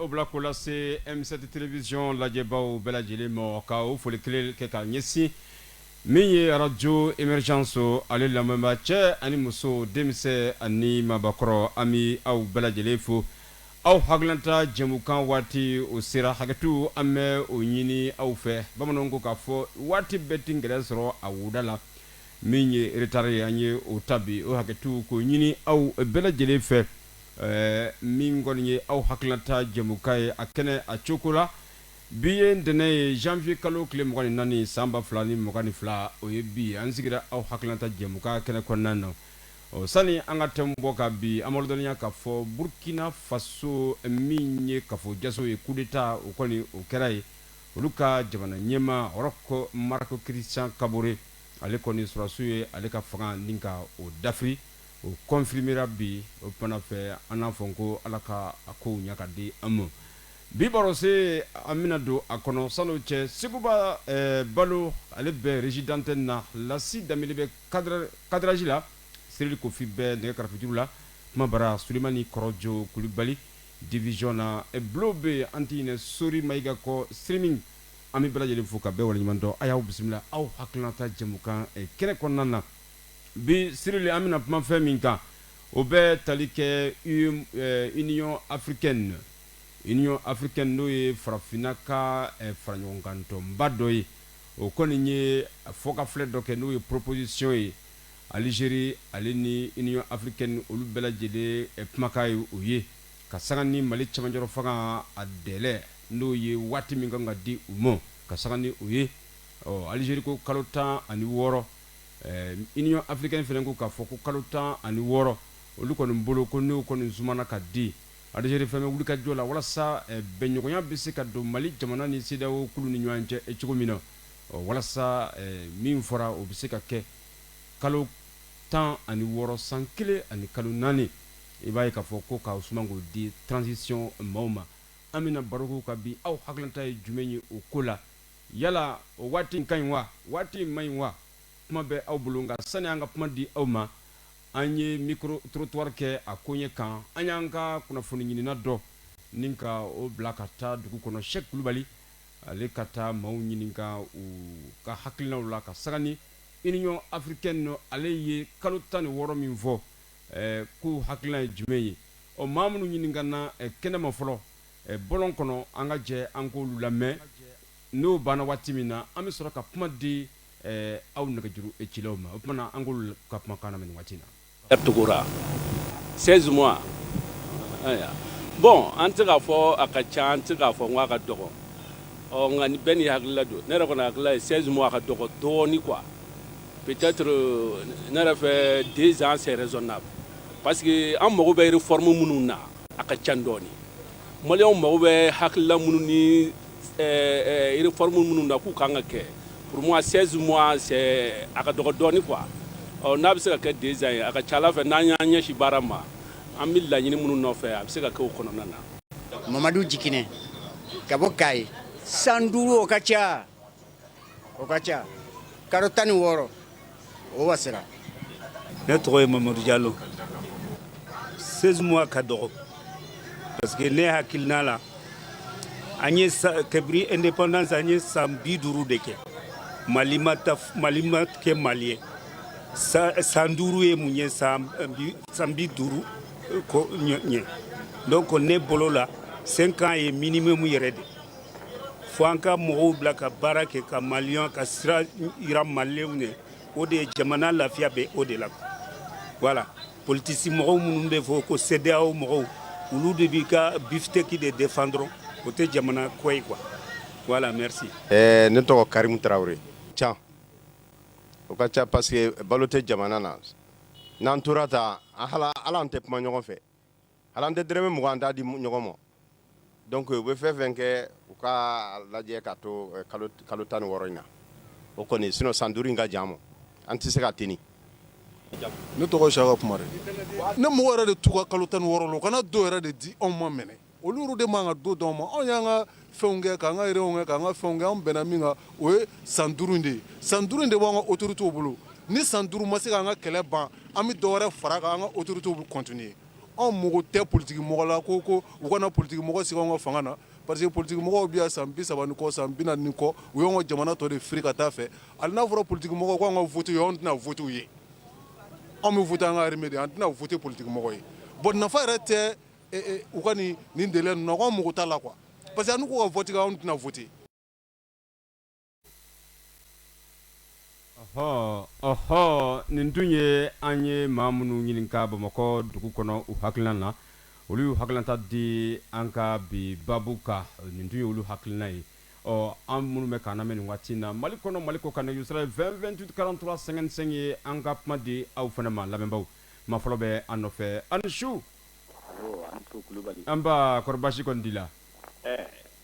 o bila k'o lase M7 télévision lajɛbaw bɛɛ lajɛlen ma, ka o foli kelen kɛ ka ɲɛsin min ye radio émergence, ale lamɛnbaa cɛ ani muso, denmisɛn ani mabakɔrɔ, an bɛ aw bɛɛ lajɛlen fo. Aw hakilinata jɛmukan waati o sera. Hakɛto, an bɛ o ɲini aw fɛ. Bamananw ko k'a fɔ waati bɛɛ tɛ gɛlɛya sɔrɔ a woda la. Min ye retard ye, an ye o ta bi, o hakɛto k'o ɲini aw bɛɛ lajɛlen fɛ. Min kɔni ye aw hakilinata jɛmukan ye, a kɛnɛ a cogo la, bi ye ntɛnɛn ye, janvier kalo tile 24 san 2022, o ye bi an sigira aw hakilinata jɛmukan kɛnɛ kɔnɔna na. Ɔ sani an ka thème bɔ ka bi, an b'a dɔnniya k'a fɔ Burkina Faso, min ye kafo jaso ye, coup d'état, o kɔni o kɛra ye. Olu ka jamana ɲɛmaa Roch Marc Christian Kaboré, ale kɔni sɔrɔdasiw ye ale ka fanga ni ka o dafiri, o confirmera bi. O fana fɛ, an n'a fɔ ko Ala ka a kow ɲɛ ka di an ma. Bi baro se, an bɛna don a kɔnɔ. Sanu cɛ Seguba Balo, ale bɛ régie d'antenne na. Lasi Danbele bɛ cadrage la. Sirili Kofi bɛ nɛgɛ karafejuru la. Kuma bara Sulemani Kɔrɔjo Kulubali division na bulon bɛ. An tɛ ɲinɛ Sori Mayiga kɔ streaming. An bɛ bɛɛ lajɛlen fo ka bɛɛ waleɲuman dɔn. A y'aw bisimila aw hakilinata jɛmukan kɛnɛ kɔnɔna na bi. Sirili, an bɛna kuma fɛn min kan, o bɛ tali kɛ Union africaine. Union africaine, n'o ye farafinna ka faraɲɔgɔnkantɔnba dɔ ye, o kɔni ye fɔkafilɛ dɔ kɛ, n'o ye proposition ye. Algérie ale ni Union africaine, olu bɛɛ lajɛlen kumakan ye o ye ka sanga ni Mali cɛmancɛrɔ fanga a délai, n'o ye waati min kan ka di u ma ka sanga ni o ye. Ɔ Algérie ko kalo 16, Union africaine fana ko k'a fɔ ko kalo 16. Olu kɔni bolo ko n'o kɔni sumana ka di, Algérie fɛn bɛ wuli ka jɔ la walasa bɛnɲɔgɔnya bɛ se ka don Mali jamana ni CEDEAO kulu ni ɲɔgɔn cɛ cogo min na, walasa min fɔra, o bɛ se ka kɛ kalo 16, san 1 ani kalo 4. I b'a ye k'a fɔ ko k'aw suma k'o di transition maaw ma. An bɛna baro ka bi, aw hakilinata ye jumɛn ye o ko la? Yala o waati in ka ɲi wa, waati in man ɲi wa? Kuma bɛ aw bolo. Nka sani an ka kuma di aw ma, an ye micro trottoir kɛ a koɲɛ kan. An y'an ka kunnafoni ɲinina dɔ ni ka o bila ka taa dugu kɔnɔ, Sɛki Kulubali, ale ka taa maaw ɲininka u ka hakilinaw la ka sanga ni Union africaine ale ye kalo 16 min fɔ, k'u hakilina ye jumɛn ye. Ɔ maa minnu ɲininka na kɛnɛma fɔlɔ bɔlɔn kɔnɔ, an ka jɛ an k'olu lamɛn. N'o banna waati min na, an bɛ sɔrɔ ka kuma di aw nɛgɛjuru cilaw ma. O tuma an k'olu ka kumakan lamɛn nin waati in na. Tugura 16 mois, bon, an tɛ k'a fɔ a ka ca, an tɛ k'a fɔ n ko a ka dɔgɔ. Ɔ nka ni bɛɛ n'i hakilila don. Ne yɛrɛ kɔni hakilila ye 16 mois a ka dɔgɔ dɔɔni quoi. Peut-être ne yɛrɛ fɛ, 2 ans, c'est raisonnable, parce que an mago bɛ réforme minnu na, a ka ca dɔɔni. Maliyɛnw mago bɛ hakilila minnu ni réforme minnu na k'u kan ka kɛ, pour moi 16 mois, c'est a ka dɔgɔ dɔɔni quoi. Ɔ n'a bɛ se ka kɛ 2 ans ye, a ka ca Ala fɛ, n'an y'an ɲɛsin baara ma, an bɛ laɲini minnu nɔfɛ, a bɛ se ka kɛ o kɔnɔna na. Mamadu Jiginɛ ka bɔ Kayi. San 5, o ka ca, o ka ca. Kalo 16, o wasera. Ne tɔgɔ ye Mamadu Jalo. 16 mois ka dɔgɔ, parce que ne hakilina la, an ye kabiri indépendance, an ye san 50 de kɛ, Mali ma ta, Mali ma kɛ Mali ye. San 5 ye mun ye san 50 ko ɲɛ? Donc ne bolo la, 5 ans ye minimum yɛrɛ de, fo an ka mɔgɔw bila ka baara kɛ, ka maliyɛn ka sira yira maliyɛnw ye. O de ye jamana lafiya bɛ o de la. Voilà, politique mɔgɔw minnu bɛ fɔ ko CEDEAO mɔgɔw, olu de b'i ka bifteck de défendre, o tɛ jamana ko ye quoi. Voilà, merci. Ne tɔgɔ Karimu Tarawele. Ca, o ka ca, parce que balo tɛ jamana na. N'an tora ta, ala an tɛ kuma ɲɔgɔn fɛ, ala an tɛ dɛrɛmɛ 20 t'a di ɲɔgɔn ma. Donc u bɛ fɛn fɛn kɛ, u ka lajɛ ka to kalo 16 in na, o kɔni. Sinon san 5 in ka jan ma, an tɛ se ka teni. Ne tɔgɔ Saka Kumare. Ne mɔgɔ yɛrɛ de t'u ka kalo 16 la, u kana dɔw yɛrɛ de di anw ma minɛ. Olu de man ka don d'anw ma. Anw y'an ka fɛnw kɛ, k'an ka réunion kɛ, k'an ka fɛnw kɛ, an bɛnna min kan, o ye san 5 de ye. San 5 de b'an ka autorités bolo. Ni san 5 ma se k'an ka kɛlɛ ban, an bɛ dɔ wɛrɛ fara kan. An ka autorités bɛ continuer. Anw mago tɛ politiki mɔgɔ la ko u kana politiki mɔgɔ sigi anw ka fanga na, parce que politiki mɔgɔw bi yan san 30 ni kɔ, san 40 ni kɔ, u y'anw ka jamana tɔ de firi ka taa fɛ. Hali n'a fɔra politiki mɔgɔw ko an ka voter u ye, anw tɛna voter u ye. Anw bɛ voter an ka armée de ye, an tɛna voter politiki mɔgɔ ye. Bon, nafa yɛrɛ tɛ u ka nin délai ninnu na, anw mago t'a la quoi, parce que n'u ko ka vote kɛ, anw tɛna voter. Ɔhɔ ɔhɔ, nin dun ye an ye maa minnu ɲininka Bamakɔ dugu kɔnɔ u hakilina na, olu y'u hakilinata di an ka bi babu kan. Nin dun ye olu hakilina ye. Ɔ, an minnu bɛ k'an lamɛn nin waati in na Mali kɔnɔ, Mali kɔkan, nɛgɛjurusira ye 20 28 43 55 ye. An ka kuma di aw fana ma, lamɛnbaaw. Maa fɔlɔ bɛ an nɔfɛ. A ni su! An ba, kɔri baasi kɔni t'i la?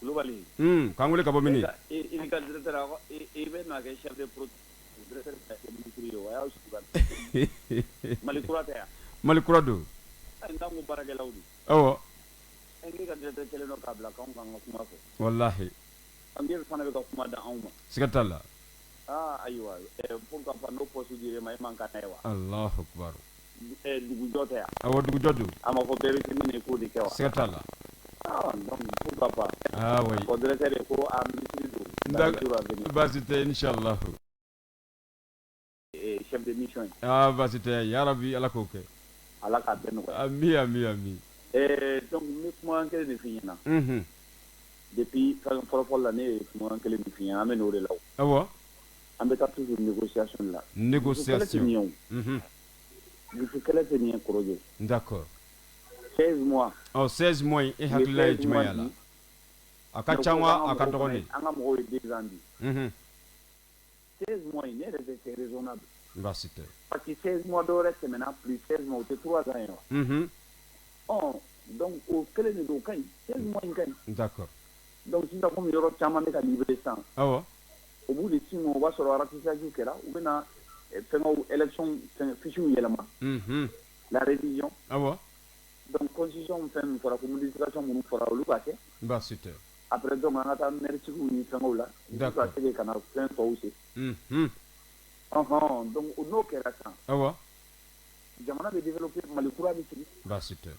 Kulubali. K'an wele ka bɔ min? I ka directeur, i bɛ na kɛ chef de directeur ministre ye, o y'aw Mali kura tɛ yan? Mali kura don. N'an ko baarakɛlaw don. Awɔ. E ka directeur kɛlen don k'a bila k'anw k'an ka kuma fɔ. Walahi. An fana bɛ ka kuma da anw ma. Siga t'a la. Aa ayiwa, pourquoi pas, n'o poste dir'e ma, e man kan n'a ye wa? Alahu akibaru. Dugujɔ tɛ yan? Awɔ, dugujɔ don. A ma fɔ bɛɛ bɛ se min na i k'o de kɛ wa? Siga t'a la. Ah donc pourquoi pas. Ah oui. Fɔ directeur ye ko a ministre don. Baasi tɛ, inchallah. Chef de mission ye. Ah, baasi tɛ, yarabi, Ala k'o kɛ. Ala k'a bɛɛ nɔgɔya. Ami ami ami. Donc n bɛ kuma kelen de f'i ɲɛna. Depuis fɛn fɔlɔ-fɔlɔ la, ne ye kuma kelen min f'i ɲɛna, an bɛ n'o de la o. Awɔ. An bɛ taa toujours négociation de la. Négociation. Dusu kɛlɛ tɛ nin ye o. Dusu kɛlɛ tɛ nin ye, Kɔrɔjɛ. D'accord. 16 mois. Ɔ, 16 mois in, e hakilila ye jumɛn ye a la? A ka ca wa a ka dɔgɔn de? An ka mɔgɔw ye 2 ans di. 16 mois in, ne yɛrɛ fɛ, c'est raisonnable. Baasi tɛ. Parce que 16 mois dɔwɛrɛ tɛmɛna, plus 16 mois, o tɛ 3 ans ye wa? Ɔ, donc o kelen de don, o ka ɲi, 16 mois in ka ɲi. D'accord. Donc sisan, komi yɔrɔ caman bɛ ka libérer sisan. Awɔ. Au bout de 6 mois, o b'a sɔrɔ ratissage kɛra, u bɛna fɛngɛw, élection fɛn fiches yɛlɛma. La révision. Awɔ. Donc constitution fɛn min fɔra, ko modification minnu fɔra, olu ka kɛ. Baasi tɛ. Après donc an ka taa maire tigiw ni fɛngɛw la. D'accord. Ka se ka na fɛn tɔw se. Ɔhɔn, donc n'o kɛra sisan. Awɔ. Jamana bɛ développer, Mali kura bɛ sigi. Baasi tɛ.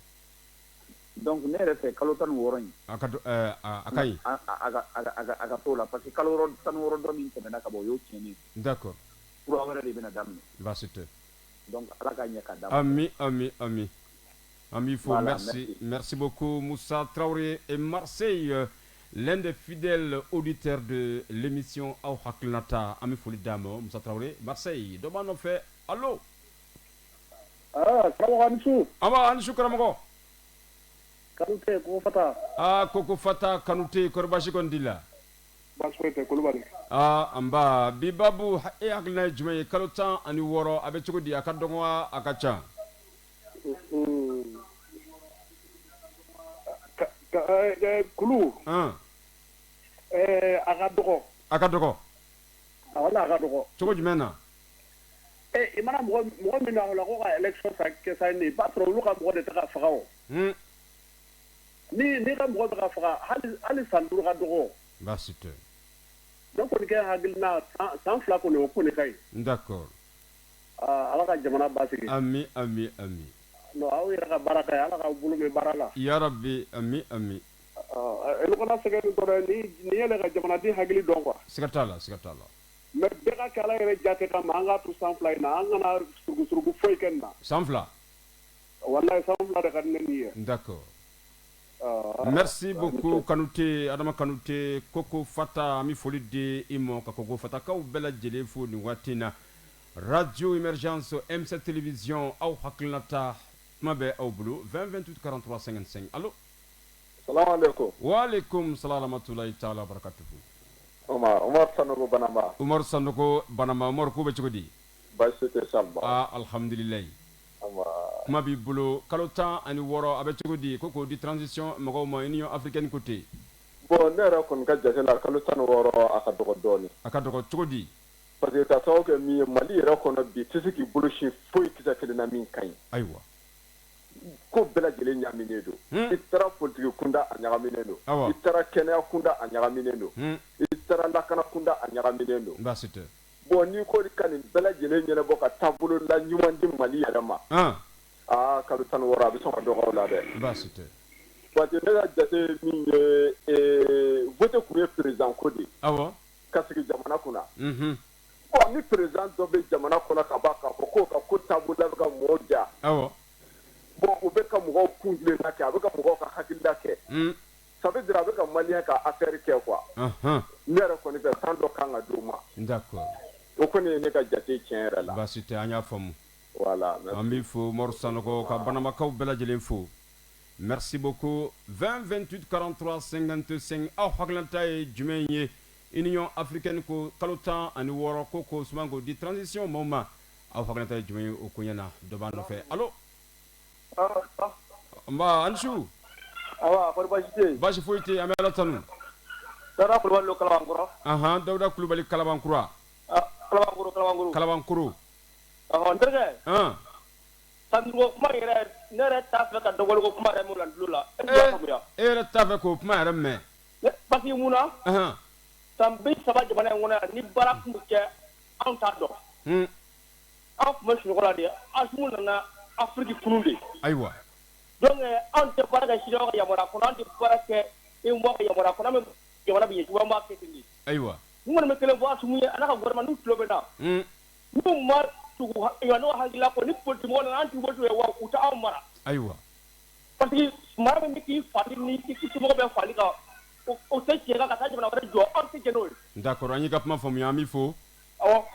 Donc ne yɛrɛ fɛ, kalo 16 in. A ka a ka ɲi. A ka t'o la, parce que kalo 16 dɔ min tɛmɛna ka bɔ, o y'o tiɲɛnen. D'accord. Kura wɛrɛ de bɛna daminɛ. Baasi tɛ. Donc Ala ka ɲɛ ka d'a ma. Ami ami ami. An b'i fo. Voilà, merci. Merci beaucoup Moussa Traoré et Marseille, l'un des fidèles auditeurs de l'émission Aw Hakilinata. An bɛ foli d'a ma, Moussa Traoré Marseille. Dɔ b'an nɔfɛ, allo? Ah, karamɔgɔ, a ni su. An ba, a ni su karamɔgɔ. Kanute Koko Fata. Ah, Koko Fata Kanute, kɔri baasi kɔni t'i la? Baasi foyi tɛ, Kulubali. Ah, an ba, bi babu, e hakilina ye jumɛn ye? Kalo 16, a bɛ cogo di, a ka dɔgɔ wa a ka ca? Kulu. A ka dɔgɔ. A ka dɔgɔ. Wala, a ka dɔgɔ. Cogo jumɛn na? I mana mɔgɔ mɔgɔ min na o la ko ka élection sa kɛ sa, i b'a sɔrɔ olu ka mɔgɔ de tɛ ka faga o. Ni n'i ka mɔgɔ bɛ ka faga, hali san 5 ka dɔgɔ. Baasi tɛ. Ne kɔni kɛ hakilina, san 2 kɔni, o kɔni ka ɲi. D'accord. Ala ka jamana basigi. Ami ami ami. Non, aw yɛrɛ ka baara ka ɲi, Ala k'aw bolo mɛn baara la. Ya Rabbi, ami ami. Olu kana sɛgɛn nin kɔrɔ ni nin yɛrɛ ka jamanaden hakili dɔn quoi. Siga t'a la, siga t'a la. Mais bɛɛ ka kɛ Ala yɛrɛ jate kama, an k'a to san 2 in na, an kana surugu foyi kɛ nin na. San 2. Walahi, san 2 de ka di ne ni ye. D'accord. Merci beaucoup Kanute, Adama Kanute Koko Fata. An bɛ foli di i ma ka Koko Fatakaw bɛɛ lajɛlen fo nin waati in na. Radio Émergence, M7 Télévision, aw hakilinata, kuma bɛ aw bolo, 20 28 43 55. Allo? Salaamaaleykum. Waaleykum salaam rahmatulahi taala barakatuhu. Omar, Omar Sanogo Banamba. Umaru Sanogo Banamba, Umaru, ko bɛ cogo di? Baasi tɛ Salba. Ah, alhamdulilayi. Kuma b'i bolo, kalo 16, a bɛ cogo di ko k'o di transition mɔgɔw ma, Union africaine ko ten? Bon, ne yɛrɛ kɔni ka jate la, kalo 16, a ka dɔgɔ dɔɔnin. A ka dɔgɔ cogo di? Parce que ka sababu kɛ min ye, Mali yɛrɛ kɔnɔ bi, tɛ se k'i bolo sin foyi kisɛ kelen na min ka ɲi. Ayiwa. Ko bɛɛ lajɛlen ɲagaminen don. I taara politique kunda, a ɲagaminen don. I taara kɛnɛya kunda, a ɲagaminen don. I taara lakana kunda, a ɲagaminen don. Baasi tɛ. Bon, n'i ko ka nin bɛɛ lajɛlen ɲɛnabɔ ka taabolo la ɲuman di Mali yɛrɛ ma. Aa, kalo 16, a bɛ sɔn ka dɔgɔ o la dɛ. Baasi tɛ. Parce que ne ka jate min ye, vote kun ye président ko de ye. Ka sigi jamana kunna. Bon, ni président dɔ bɛ jamana kɔnɔ ka ban k'a fɔ k'o ka ko taabolo la bɛ ka mɔgɔw diya. Bon, u bɛ ka mɔgɔw kun tilenna kɛ, a bɛ ka mɔgɔw ka hakilila kɛ. Ça veut dire a bɛ ka malien ka affaire kɛ quoi. Ne yɛrɛ kɔni fɛ, temps dɔ kan ka d'u ma. O kɔni ye ne ka jate tiɲɛ yɛrɛ la. Baasi tɛ, an y'a faamu. Voilà, merci. An b'i fo, Mɔri Sanɔgɔ, ka Banamakaw bɛɛ lajɛlen fo. Merci beaucoup. 20 28 43 55, aw hakilinata ye jumɛn ye? Union africaine ko kalo 16 ko suman k'o di transition maaw ma. Aw hakilinata ye jumɛn ye o koɲɛ na? Dɔ b'an nɔfɛ. Allo, nba, ani su. Awa, kɔri baasi tɛ yen? Baasi foyi tɛ yen, an bɛ Ala tanu. Dawuda Kulubali don Kalabankɔrɔ. Ahan, Dawuda Kulubali, Kalabankura. Kalabankɔrɔ, Kalabankɔrɔ. Kalabankɔrɔ. Ɔhɔn, n terikɛ. San duuru ko kuma yɛrɛ, ne yɛrɛ t'a fɛ ka dɔgɔli ko kuma yɛrɛ mɛn o la n tulo la. E y'a faamuya? E yɛrɛ t'a fɛ k'o kuma yɛrɛ mɛn? Parce que mun na? San 30 jamana in kɔnɔ yan, ni baara tun bɛ kɛ, anw t'a dɔn. Anw tun bɛ sunɔgɔ la de. Asimu nana Afiriki kunun de. Donc anw tɛ baara kɛ CEDEAO ka yamaruya kɔnɔ, an tɛ baara kɛ UEMOA ka yamaruya kɔnɔ, an bɛ jamana bɛ ɲɛ cogo, an b'a kɛ ten de. N kɔni bɛ kelen fɔ Asimu ye, a n'a ka gouvernement, n'u tulo bɛ n na. N'u ma tugu n'o hakilila kɔ, ni politique mɔgɔ nana, an t'u bɔ wa u tɛ anw mara. Parce que mara min bɛ k'i fali ni i somɔgɔw bɛ fali kan, o tɛ tiɲɛ kan ka taa jamana wɛrɛ jɔ, anw tɛ jɛn n'o ye. D'accord, an y'i ka kuma faamuya, an b'i fo.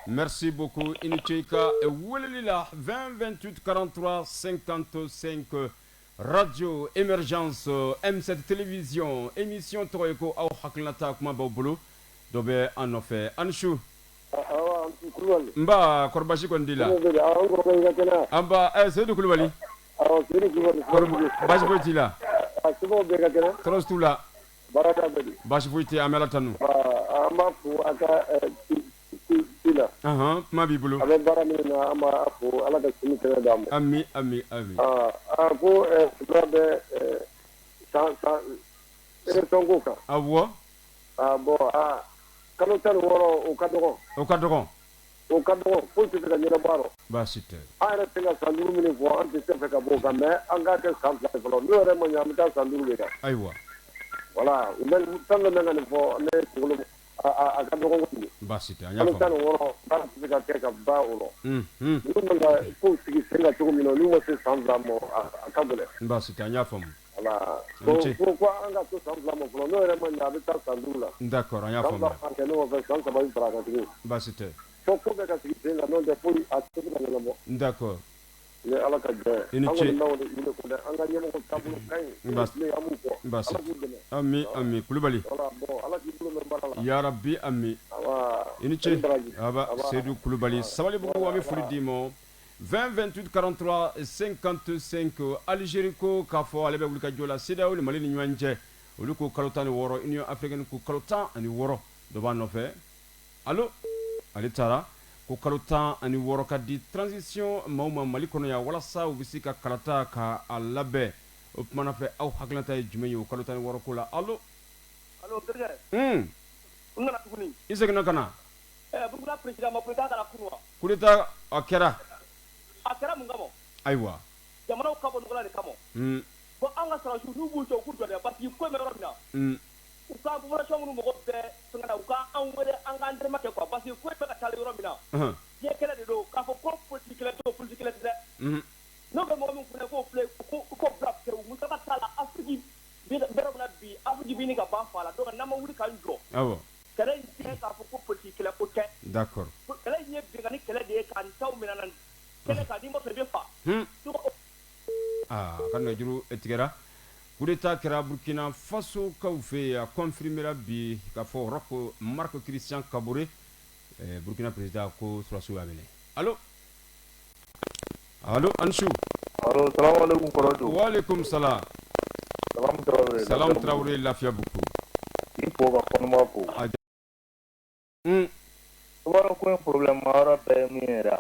Merci beaucoup, i ni ce i ka weleli la. 20 28 43 55, radio Émergence, M7 télévision, émission tɔgɔ ye ko aw hakilinata, kuma b'aw bolo. Dɔ bɛ an nɔfɛ. Ani su. Nba, kɔri baasi kɔni t'i la? Anba, Seyidu Kulubali. Baasi foyi t'i la? Tɔɔrɔ t'u la. Baasi foyi tɛ, an bɛ Ala tanu. An b'a fo a ka ci la. Kuma b'i bolo. A bɛ baara min na, an b'a fo, Ala ka sini kɛnɛ d'a ma. Ami, ami, ami. Aa, ko fila bɛ san san élection ko kan. Ah bon, aa, kalo 16, o ka dɔgɔ. O ka dɔgɔ. O ka dɔgɔ, foyi tɛ se ka ɲɛnabɔ a rɔ. Baasi tɛ. An yɛrɛ tɛ ka san 5 min fɔ, an tɛ se fɛ ka bɔ o kan, mais an k'a kɛ san 2 fɔlɔ. N'o yɛrɛ ma ɲɛ, an bɛ taa san 5 de kan. Voilà, u bɛ fɛn fɛn bɛ ka nin fɔ, ne kunkolo a ka dɔgɔ kojugu. Baasi tɛ, an y'a Kalo faamu. 16, baara tɛ se ka kɛ ka ban o rɔ. Ninnu bɛ ka kow sigi sen kan cogo min na, n'u ma se san 2 ma, a ka gɛlɛn. Baasi tɛ, an y'a faamu. Voilà, ko an ka to san 2 ma fɔlɔ, n'o yɛrɛ ma ɲɛ, a bɛ taa san 5 la. D'accord, an y'a San 2 faamuya. ma kɛ, n'o fɛ san 3 bɛ fara a kan tuguni. Baasi tɛ. Fo ko bɛɛ ka sigi sen kan, n'o tɛ foyi a tɛ se ka ɲɛnabɔ. Ni Ala ka jɛ I ni an ce. kɔni b'o de ɲini ko dɛ, an ka ɲɛmɔgɔ taabolo ka ɲi. Baasi An b'u kɔ. Baasi Ala k'u dɛmɛ. Ami, ami, Kulubali. Voilà, bon, Ala k'i bolo mɛn baara la. Ya Rabbi, ami. Awa. I ni ce. I ni baraji. Aba Aba. Seydou Kulubali, Sabalibugu, an bɛ foli d'i ma. 20 28 43 55, Algérie ko k'a fɔ ale bɛ wuli ka jɔ la CEDEAO ni Mali ni ɲɔgɔn cɛ. Olu ko kalo 16, Union africaine ko kalo 16. Dɔ b'an nɔfɛ. Allo, ale taara. Ko kalo 16 ka di transition maaw ma Mali kɔnɔ yan, walasa u bɛ se ka kalata ka a labɛn. O kumana fɛ, aw hakilinata ye jumɛn ye o kalo 16 ko la? Allo. Allo, terikɛ. N nana tuguni. I seginna ka na. Burukina président ma coup d'état kɛra kunun wa? Coup d'état a kɛra. A kɛra mun kama? Jamanaw ka bɔ nɔgɔ la de kama. Bon, an ka sɔrɔdasiw, n'u b'u jɔ, u k'u jɔ dɛ, parce que ko in bɛ yɔrɔ min na. U ka population minnu mɔgɔ bɛɛ fɛngɛ na, u ka an wele, an k'an dɛmɛ kɛ quoi, parce que ko in bɛ ka taa yɔrɔ min na. Diɲɛ kɛlɛ de don, k'a fɔ ko politique kɛlɛ tɛ, o politique kɛlɛ tɛ dɛ. N'o bɛ mɔgɔ min kunna k'o filɛ, k'o bila pewu, musaka t'a la. Afiriki bɛ yɔrɔ min na bi, Afiriki bɛ ɲini ka ban fa la, donc n'an ma wuli k'an jɔ. Kɛlɛ in tɛ k'a fɔ ko politique kɛlɛ ko tɛ. Kɛlɛ in ye binkanni kɛlɛ de ye, k'an taw minɛ na kɛlɛ kan, n'i ma sɔn i bɛ fa. Aa, a ka nɛgɛjuru tigɛra. Coup d'état kɛra Burkina Faso kaw fɛ yen, a confirmera bi k'a fɔ Roch Marc Christian Kaboré, Burkina président, ko sɔrɔdasiw y'a minɛ. Allo, allo, ani su. Allo, salamu aleykum kɔrɔ don. Waaleykum salam. Salamu Tarawele. Salamu Tarawele, Lafiyabugu. I fo ka kɔnɔma fo. I b'a dɔn ko in problème ma yɔrɔ bɛɛ ye min ye yɛrɛ.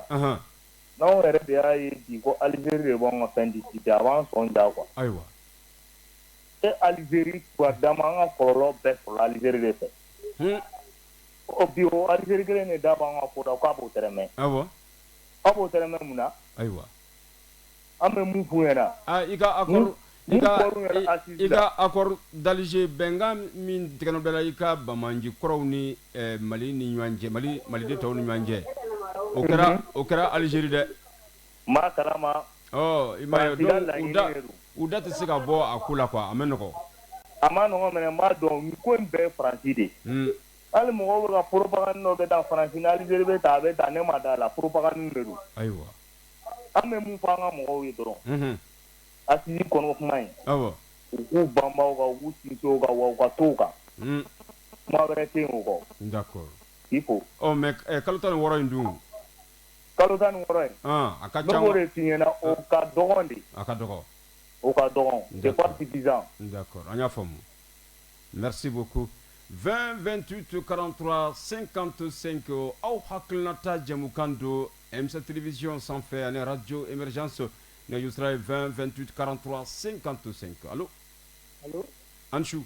N'anw yɛrɛ de y'a ye bi ko Algérie de b'anw ka fɛn décider, a b'an sɔn ja quoi. E Algérie dama, an ka kɔlɔlɔ bɛɛ sɔrɔla Algérie de fɛ. O bi, o Algérie kelen de da b'an ka ko la k'a b'o tɛrɛmɛ. Aw b'o tɛrɛmɛ mun na? An bɛ mun f'u ɲɛna? Ah, i ka accord i ka i ka accord d'Alger, bɛnkan min tigɛnɔ bɛɛ la, i ka banbaanci kɔrɔw ni Mali ni ɲɔgɔn cɛ, Mali maliden tɔw ni ɲɔgɔn cɛ, o kɛra Algérie dɛ. N b'a kalama. Ɔ, i m'a ye, donc u da tɛ se ka bɔ a ko la quoi, a ma nɔgɔn. A ma nɔgɔn mɛnɛ, n b'a dɔn nin ko in bɛɛ ye Faransi de ye. Hali mɔgɔw bɛ ka propagande dɔ kɛ tan, Faransi ni Algérie bɛ tan, a bɛ tan, ne ma da la, propagande de don. An bɛ mun fɔ an ka mɔgɔw ye dɔrɔn, assise kɔnɔ kuma in, u k'u banba o kan, u k'u sinsin o kan, wa u ka to o kan. Kuma wɛrɛ tɛ yen o kɔ. K'i fo. Ɔ, mais kalo 16 in dun? Kalo 16 in. A ka ca. Ne b'o de f'i ɲɛna, o ka dɔgɔn de. A ka dɔgɔ. O ka dɔgɔn, c'est pas suffisant. D'accord, an y'a faamu, merci beaucoup. 20 28 43 55, aw hakilinata jɛmukan don M7 télévision sanfɛ ani radio émergence. Nɛgɛjuru sira ye 20 28 43 55. Allo? Allo? An su.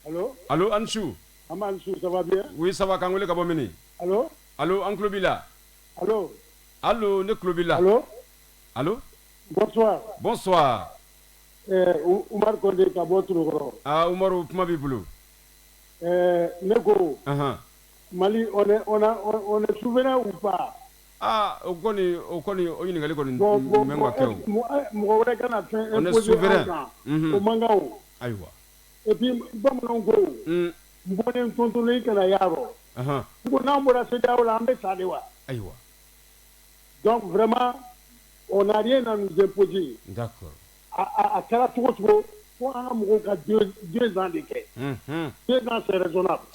Allo? Allo, an su. An su, ça va bien? Oui, ça va. K'an wele ka bɔ mini? Allo? Allo, an tulo b'i la. Allo? Allo, ne tulo b'i la. Allo? Allo? Bonsoir. Bonsoir. Umar Konde ka bɔ Torokɔrɔ. Ah, Umaru, kuma b'i bolo. Ne ko Mali, on est souverain ou pas? Ah, o kɔni o ɲininkali kɔni mɛn ka kɛ o. Mɔgɔ wɛrɛ kana fɛn On est imposer souverain. an kan. O man kan o. Et puis bamananw ko n bɔlen tontonnen kana y'a rɔ. N ko n'an bɔra CEDEAO la, an bɛ sa de wa? Donc vraiment, on n'a rien à nous imposer. A kɛra cogo cogo, fo an ka mɔgɔw ka 2 ans de kɛ. 2 ans, c'est raisonnable.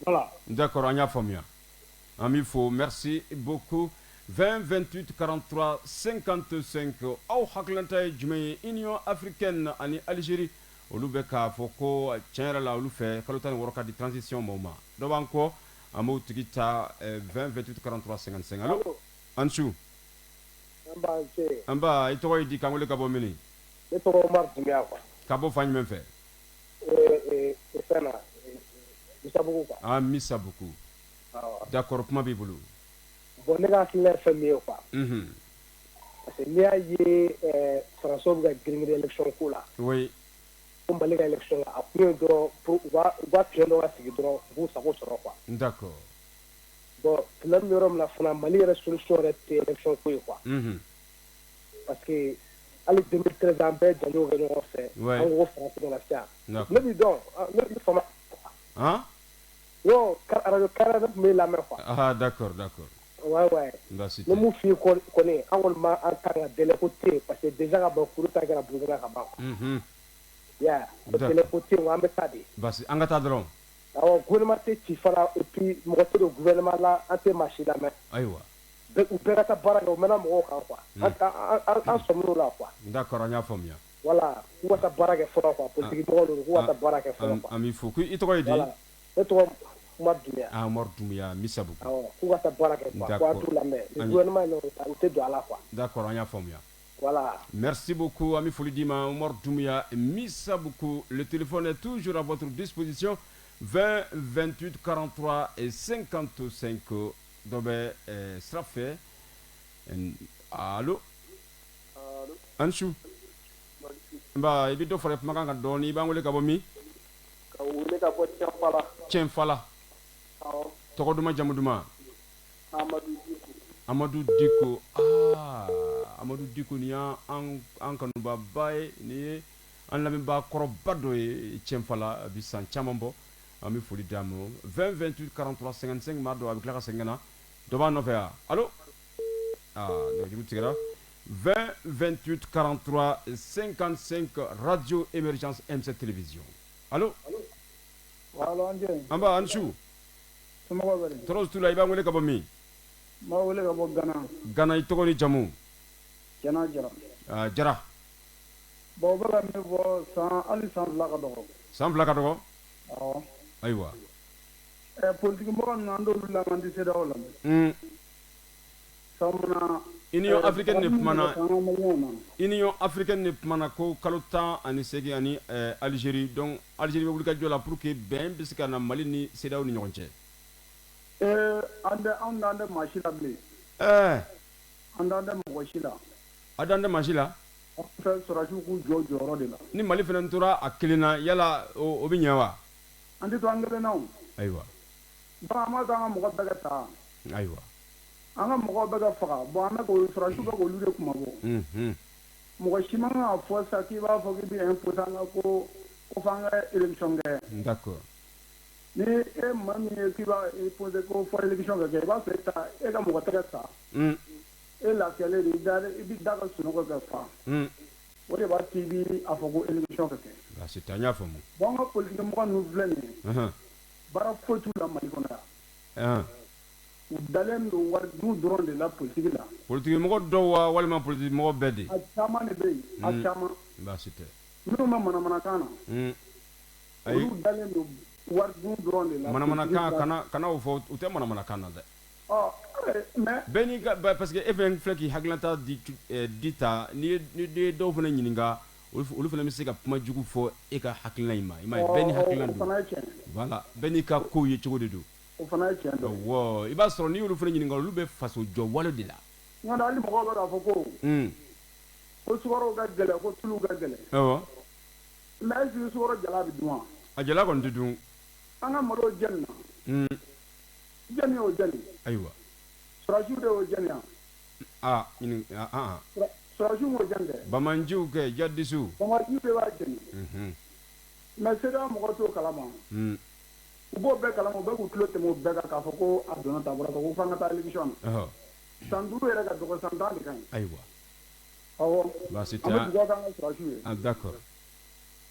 Voilà. D'accord, an y'a faamuya. An b'i fo, merci beaucoup. 20 28 43 55, aw hakilinata ye jumɛn ye Union africaine ani Algérie, olu bɛ k'a fɔ ko tiɲɛ yɛrɛ la, olu fɛ kalo 16 ka di transition maaw ma. Dɔ b'an kɔ, an b'o tigi ta. 20 28 43 55. Allo, an su. An ba, i tɔgɔ ye di, k'an wele ka bɔ mini? Ne tɔgɔ Umaru Dunbiya quoi. Ka bɔ fan jumɛn fɛ? Fɛn na, Misabugu quoi. Ah, Misabugu. D'accord, kuma b'i bolo. Bon, ne ka hakilina ye fɛn min ye quoi. Parce que n'i y'a ye Faransiw bɛ ka girin élection ko la. Ko Mali ka élection, a kun ye dɔrɔn pour u ka fiɲɛ dɔ ka sigi dɔrɔn, u b'u sago sɔrɔ quoi. Bon, problème bɛ yɔrɔ min na fana, Mali yɛrɛ solution yɛrɛ tɛ élection ko ye quoi. Parce que hali 2013, an bɛɛ janjo kɛ ɲɔgɔn fɛ. An ko Faransi kana se yan. Ne b'i dɔn, ne b'i fama. Han? Non, radio Kara, ne tun bɛ lamɛn quoi. Ah, d'accord. Ouais. Baasi Ne tɛ. mun f'i ye kɔni, an kɔni ma an kan ka délai ko tɛ yen, parce que déjà ka ban, coup d'État kɛra Burukina ka ban. Ya, délai ko tɛ yen, an bɛ taa de. Baasi, an ka taa dɔrɔn. Awɔ, gouvernement tɛ ci fana, et puis mɔgɔ tɛ don gouvernement la, an tɛ maa si lamɛn. U bɛɛ ka taa baara kɛ, u mɛnna mɔgɔw kan quoi. An sɔmin'o la quoi. D'accord, an y'a faamuya. Voilà, k'u ka taa baara kɛ fɔlɔ quoi, politique mɔgɔw don, k'u ka taa baara kɛ fɔlɔ quoi. An b'i fo. Ko i tɔgɔ ye di? Voilà. Ne tɔgɔ Umaru Dunbiya. Ah, Umaru Dunbiya, Misabugu. Awɔ, k'u ka taa baara kɛ quoi, ko an t'u lamɛn. Ni gouvernement in u tɛ don a la quoi. D'accord, an y'a faamuya. Voilà. Merci beaucoup, ami foli d'i ma, Umaru Doumbia, Misabugu. Le téléphone est toujours à votre disposition. 20 28 43 et 55. Dɔ bɛ sira fɛ. Allo? An su. Nba, i bɛ dɔ fara kumakan kan dɔɔni. I b'an wele ka bɔ min? Ka wele ka bɔ Tiɲɛnfala. Tiɲɛnfala. Awɔ. Tɔgɔ duman, jamu duman? Amadu Diko. Amadu Diko. Ah, Amadu Diko, nin y'an an kanubaba ye, nin ye an lamɛnbaa kɔrɔba dɔ ye Tiɲɛnfala, a bɛ san caman bɔ. An bɛ foli d'a ma. 20 28 43 55, maa dɔ a bɛ tila ka segin ka na. Dɔ b'an nɔfɛ yan. Allo? Ah, nɛgɛjuru tigɛra. 20 28 43 55, Radio Émergence M7 Télévision. Allo? Allo, an jɛ. An ba, an su. Somɔgɔw bɛ di? Tɔɔrɔ t'u la, i b'an wele ka bɔ min? N b'a wele ka bɔ Gana. Gana, i tɔgɔ ni jamu? Jɛnɛ Jara. Ah, Jara. Bon, u bɛ ka min fɔ, san hali san 2 ka dɔgɔ. San 2 ka dɔgɔ? Awɔ. Ayiwa. Politique mɔgɔ ninnu, an t'olu lamɛn, an tɛ CEDEAO lamɛn. Sabula Union africaine de kumana. An ka maliyɛnw na. Union africaine de kumana ko kalo 18 ani Algérie. Donc Algérie bɛ wuli ka jɔ la pour que bɛn bɛ se ka na Mali ni CEDEAO ni ɲɔgɔn cɛ. An tɛ, anw t'an tɛ maa si la bilen. An t'an tɛ mɔgɔ si la. A dan tɛ maa si la. An fɛ sɔrɔdasiw k'u jɔ u jɔyɔrɔ de la. Ni Mali fana tora a kelen na, yala o bɛ ɲɛ wa? An tɛ to an kelen na o. Ayiwa. Bon an b'a to an ka mɔgɔ bɛɛ ka sa. Ayiwa. An ka mɔgɔw bɛ ka faga bon an bɛ k'o sɔrɔdasiw bɛ k'olu de kunmabɔ. Unhun. Mɔgɔ si man kan k'a fɔ sisan k'i b'a fɔ k'i bɛ imposer an kan ko ko f'an ka élection kɛ. D'accord. Ni e maa min ye k'i b'a imposer ko fo élection ka kɛ i b'a sɔrɔ e ta e ka mɔgɔ tɛ ka sa. E lafiyalen de i da i b'i da ka sunɔgɔ ka fa. O de b'a to i bɛ a fɔ ko élection ka kɛ. Baasi tɛ an y'a faamu. Bon an ka politique mɔgɔ ninnu filɛ nin ye. Unhun. Baara foyi t'u la Mali kɔnɔ yan. Ɛn. U dalen don wari dun dɔrɔn de la politique la. Politique mɔgɔ dɔw wa walima politique mɔgɔ bɛɛ de? A caman de bɛ yen, a caman. Baasi tɛ. Minnu bɛ manamanakan na. Ayi. Olu dalen don wari dun dɔrɔn de la. Manamanakan kana o fɔ, u tɛ manamanakan na dɛ. Ɔ mais bɛɛ n'i ka parce que e fana filɛ k'i hakilinata di ta n'i ye dɔw fana ɲininka olu fana bɛ se ka kuma jugu fɔ e ka hakilina in ma, i m'a ye, bɛɛ n'i hakilina don. O fana ye tiɲɛ ye. Voilà, bɛɛ n'i ka kow ye cogo de don. O fana ye tiɲɛ dɔ ye. Awɔ, i b'a sɔrɔ n'i y'olu fana ɲininka olu bɛ faso jɔ wale de la. N'o tɛ hali mɔgɔw bɛ k'a fɔ ko. Ko sukaro ka gɛlɛn ko tulu ka gɛlɛn. Awɔ. Mais est ce que sukaro jalan bɛ dun wa? A jalan kɔni tɛ dun. An ka malo jɛnina. Jɛni y'o jɛni. Ayiwa. Sɔrɔdasiw de y'o jɛni yan. Aa ɲini aa. Sɔrɔdasiw m'o jɛni dɛ. Banbaanciw kɛ jihadisiw. Banbaanciw de b'a jɛni. Mais CEDEAO mɔgɔw t'o kalama. U b'o bɛɛ kalama u bɛ k'u tulo tɛmɛ o bɛɛ kan k'a fɔ ko a donna tan a bɔra tan ko f'an ka taa élection na. San 5 yɛrɛ ka dɔgɔ san 10 de ka ɲi. Ayiwa. Awɔ. Baasi tɛ. An bɛ dugawu k'an ka sɔrɔdasiw ye. Ah d'accord.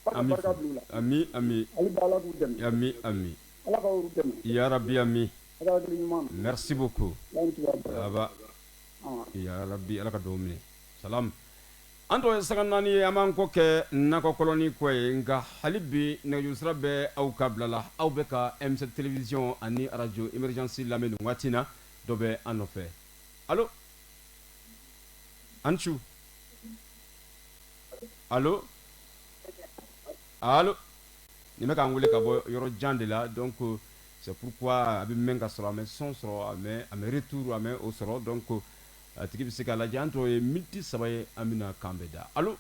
Ala ka barika bila u la. Ami ami. Hali bi Ala k'u dɛmɛ. Ami ami. Ala ka olu dɛmɛ. Ya Rabbi ami. Ala ka hakili ɲuman na. Merci beaucoup. Aba. Ya Rabbi Ala ka dugawu minɛ. Salam. An tɔ ye sanga 4 ye an b'an kɔ kɛ nakɔ kɔlɔni kɔ ye nka hali bi nɛgɛjuru sira bɛ aw ka bila la aw bɛ ka M7 télévision ani radio émergence lamɛn nin waati in na dɔ bɛ an nɔfɛ allo an su allo allo nin bɛ k'an wele ka bɔ yɔrɔ jan de la donc c'est pourquoi a bɛ mɛn ka sɔrɔ a mɛ son sɔrɔ a mɛ retour a mɛ o sɔrɔ donc a tigi bɛ se k'a lajɛ an tɔ ye miniti 3 ye an bɛna kan bɛɛ da allo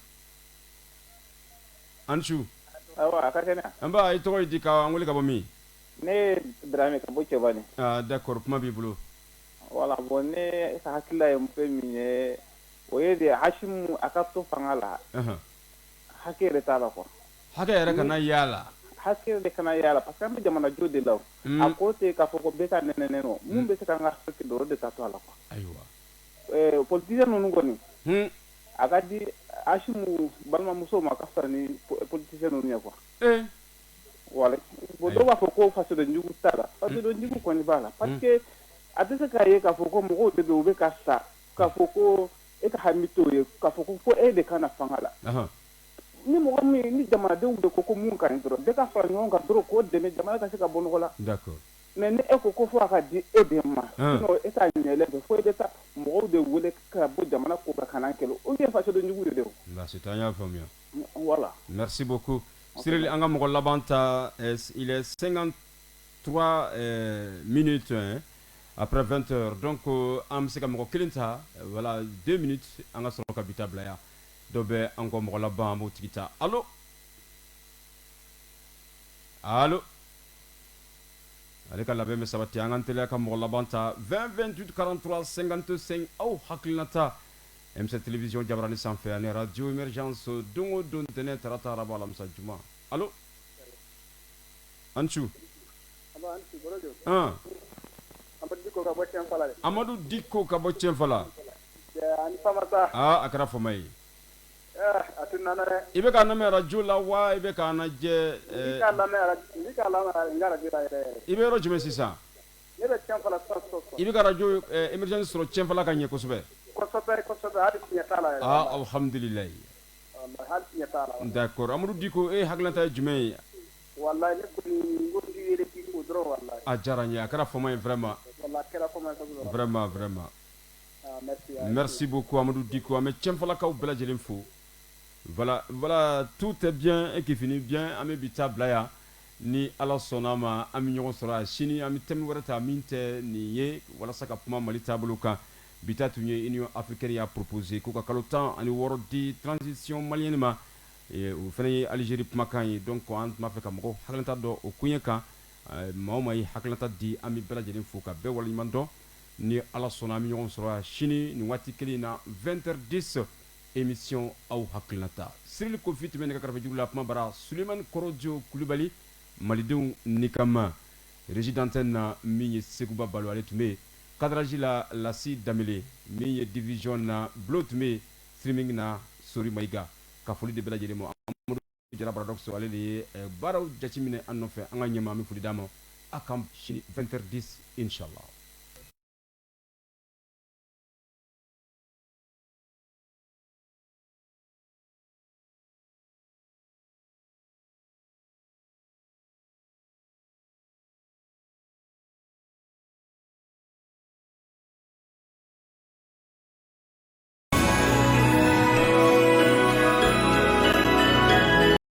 an su Awa a ka kɛnɛ nba i tɔgɔ ye di ka an wele ka bɔ min ne ye Dramé ka bɔ Cɛbani ah d'accord kuma b'i bolo voilà bon ne ka hakilila ye fɛn min ye o ye de Hasimu a ka to fanga la hakɛ yɛrɛ t'a la quoi hakɛ yɛrɛ kana y'a la hakɛ de kana y'a la parce que an bɛ jamana jɔ de la o a ko tɛ k'a fɔ ko bɛɛ ka nɛnɛ nɔ mun bɛ se k'an ka hakɛ don o de ka to a la quoi ayiwa politicien ninnu kɔni a ka di Hasimu balimamuso ma ka fisa ni politicien ninnu ye quoi voilà bon dɔw b'a fɔ ko fasoden jugu t'a la fasoden jugu kɔni b'a la parce que a tɛ se k'a ye k'a fɔ ko mɔgɔw de bɛ u bɛ ka sa k'a fɔ ko e ka hami t'o ye k'a fɔ ko fo e de ka na fanga la ni mɔgɔ min ni jamanadenw de ko ko mun ka ɲi dɔrɔn bɛɛ ka fara ɲɔgɔn kan dɔrɔn k'o dɛmɛ jamana ka se ka bɔ nɔgɔ la d'accord mais ni e ko ko fo a ka di e de ma sinon e t'a ɲɛlen fɛ fo e bɛ taa mɔgɔw de wele ka bɔ jamana ko kan ka n'an kɛlɛ ou bien fasoden jugu de don baasi tɛ an y'a faamuya voilà merci beaucoup Cyril an ka mɔgɔ laban ta il est 53 minutes hein, après 20 heures donc an bɛ se ka mɔgɔ kelen ta voilà 2 minutes an ka sɔrɔ ka bi ta bila yan dɔ bɛ an kɔ mɔgɔ laban an b'o tigi ta allo allo ale ka labɛn bɛ sabati an ka teliya ka mɔgɔ laban ta 20 28 43 55 aw hakilinata M7 télévision jabarani sanfɛ ani radio émergence don o don ntɛnɛn tarata araba alamisa juma allo an su Amadu Diko ka bɔ Cɛnfala aa a kɛra fama ye i bɛ k'an lamɛn radio la wa i bɛ k'an lajɛ i bɛ yɔrɔ jumɛn sisan i bɛ ka radio émergence sɔrɔ Cɛnfala ka ɲɛ kosɛbɛ aa alhamdulilayi d'accord Amadu Diko e hakilinata ye jumɛn ye a diyara n ye a kɛra fama ye vraiment vraiment vraiment merci beaucoup Amadu Diko an bɛ Cɛnfalakaw bɛɛ lajɛlen fo voilà voilà tout est bien et qui finit bien an bɛ bi ta bila yan ni Ala sɔnna a ma an bɛ ɲɔgɔn sɔrɔ a sini an bɛ thème wɛrɛ ta min tɛ nin ye walasa ka kuma Mali taabolo kan Bi ta tun ye Union africaine y'a proposé k'u ka kalo 16 di transition malienne ma. O fana ye Algérie kumakan ye. Donc an tun b'a fɛ ka mɔgɔw hakilinata dɔn o koɲɛ kan. Maa o maa ye hakilinata di, an bɛ bɛɛ lajɛlen fo ka bɛɛ waleɲuman dɔn. Ni Ala sɔnna, an bɛ ɲɔgɔn sɔrɔ sini nin waati kelen in na, 20h10, émission aw hakilinata. Cyril Kofi tun bɛ nɛgɛ kɛrɛfɛ juru la kuma bara, Sulemani Kɔrɔjo Kulubali malidenw ni kama régie d'antenne na, min ye Seguba Balo, ale tun bɛ yen cadrage la, Lasi Danbele, min ye division na, Bulo tun bɛ yen streaming na, Sori Mayiga. Ka foli di bɛɛ lajɛlen ma. Amadu Jara Baradɔkso, ale de ye baaraw jateminɛ an nɔfɛ, an ka ɲɛmaa, an bɛ foli d'a ma. A kan sini 20h10, inchallah.